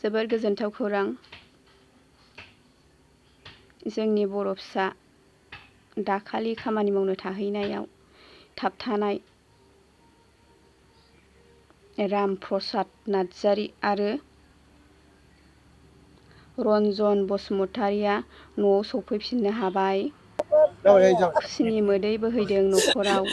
जोबोर गोजोनथाव खौरां। जोंनि बर' फिसा दाखालि खामानि मावनो थाहैनायाव थाबथानाय राम प्रसाद नार्जारि आरो रन्जन बसुमतारिया न'आव सफैफिननो हाबाय। खुसिनि मोदै बोहैदों न'खराव।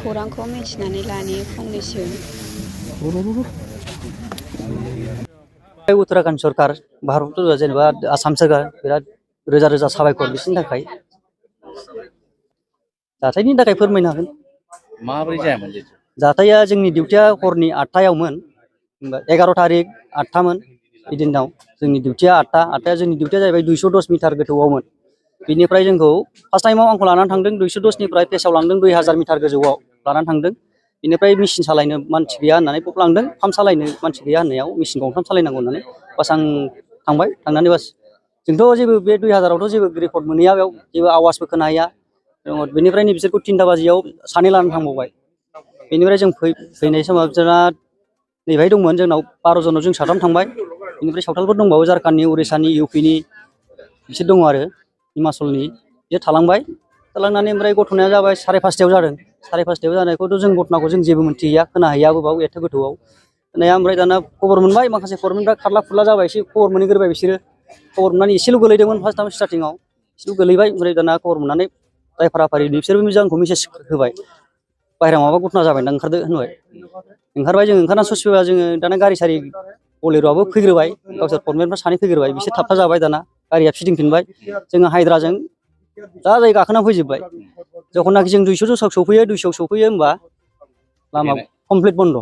खौरांखौ मिथिनानै लानि फंनैसो। उत्तराखंड सरकार भारत जेनेबा आसाम सरकार बिराद रोजा रोजा साबायखर बिसोरनि थाखाय। जाथायनि थाखाय फोरमायनो हागोन। माबोरै जायामोन? जाथाया जोंनि डिउटिया हरनि 8टायावमोन। 11 तारिख 8टामोन। बिदिनाव जोंनि डिउटिया 8टाया जोंनि डिउटिया जाहैबाय 210 मिटार गोथौआवमोन। बिनिफ्राय जोंखौ फार्स्ट टाइमाव आंखौ लानानै थांदों 210निफ्राय फेसाव लांदों 2000 मिटार गोजौआव लानानै थांदों। बिनिफ्राय मेसिन सालायनो मानसि गैया होननानै पप लांदों। पाम्प सालायनो मानसि गैया होननायाव मेसिन गंथाम सालायनांगौ होननानै बास आं थांबाय। थांनानै बास जोंथ' जेबो बे 2000आवथ' जेबो रिपर्ट मोनहैया, बेयाव जेबो आवाजबो खोनाहैया। बेनिफ्रायनो बिसोरखौ 3टा बाजियाव सानै लानानै थांबावबाय। बेनिफ्राय जों फैनाय समाव जोंना नैबाहाय दंमोन जोंनाव 12 जनाव जों 3 थांबाय। बेनिफ्राय सावथालफोर दंबावो झारखंडनि, उरिसानि, इउपिनि बिसोर दङ आरो हिमाचलनि बिसोर थालांबाय। थालांनानै ओमफ्राय घटनाया जाबाय 5:30 जादों। 5:30 जानायखौथ' जों घटनाखौ जों जेबो मोनथिहैया, खोनाहैयाबो बाव एथ' गोथौआव। ओमफ्राय दाना खबर मोनबाय, माखासे फरमेनफ्रा खारला खुरला जाबाय, एसे खबर मोनहैग्रोबाय बिसोरो। खबर मोननानै एसेल' गोलैदोंमोन फार्स्टआव स्टार्टिंआव, एसेल' गोलैबाय। ओमफ्राय दाना खबर मोननानै जाय फाराफारि बिसोरबो आंखौ मेसेज होबाय, बाहेरायाव माबा घटना जाबायना ओंखारदो होनबाय। ओंखारबाय जों, ओंखारनानै ससे फैबा जोङो दाना गारि सारि बलेर'आबो फैग्रोबाय, गावसोर फरमेनफ्रा 2 फैग्रोबाय, बिसोर थाबथा जाबाय। दाना गारिया फिदिंफिनबाय, जोङो हाइद्राजों जा जाय गाखोना फैजोब्बाय। जेखनाखि जों 210 सौफैयो, 200 सौफैयो होमबा लामा कमप्लिट बन्द'।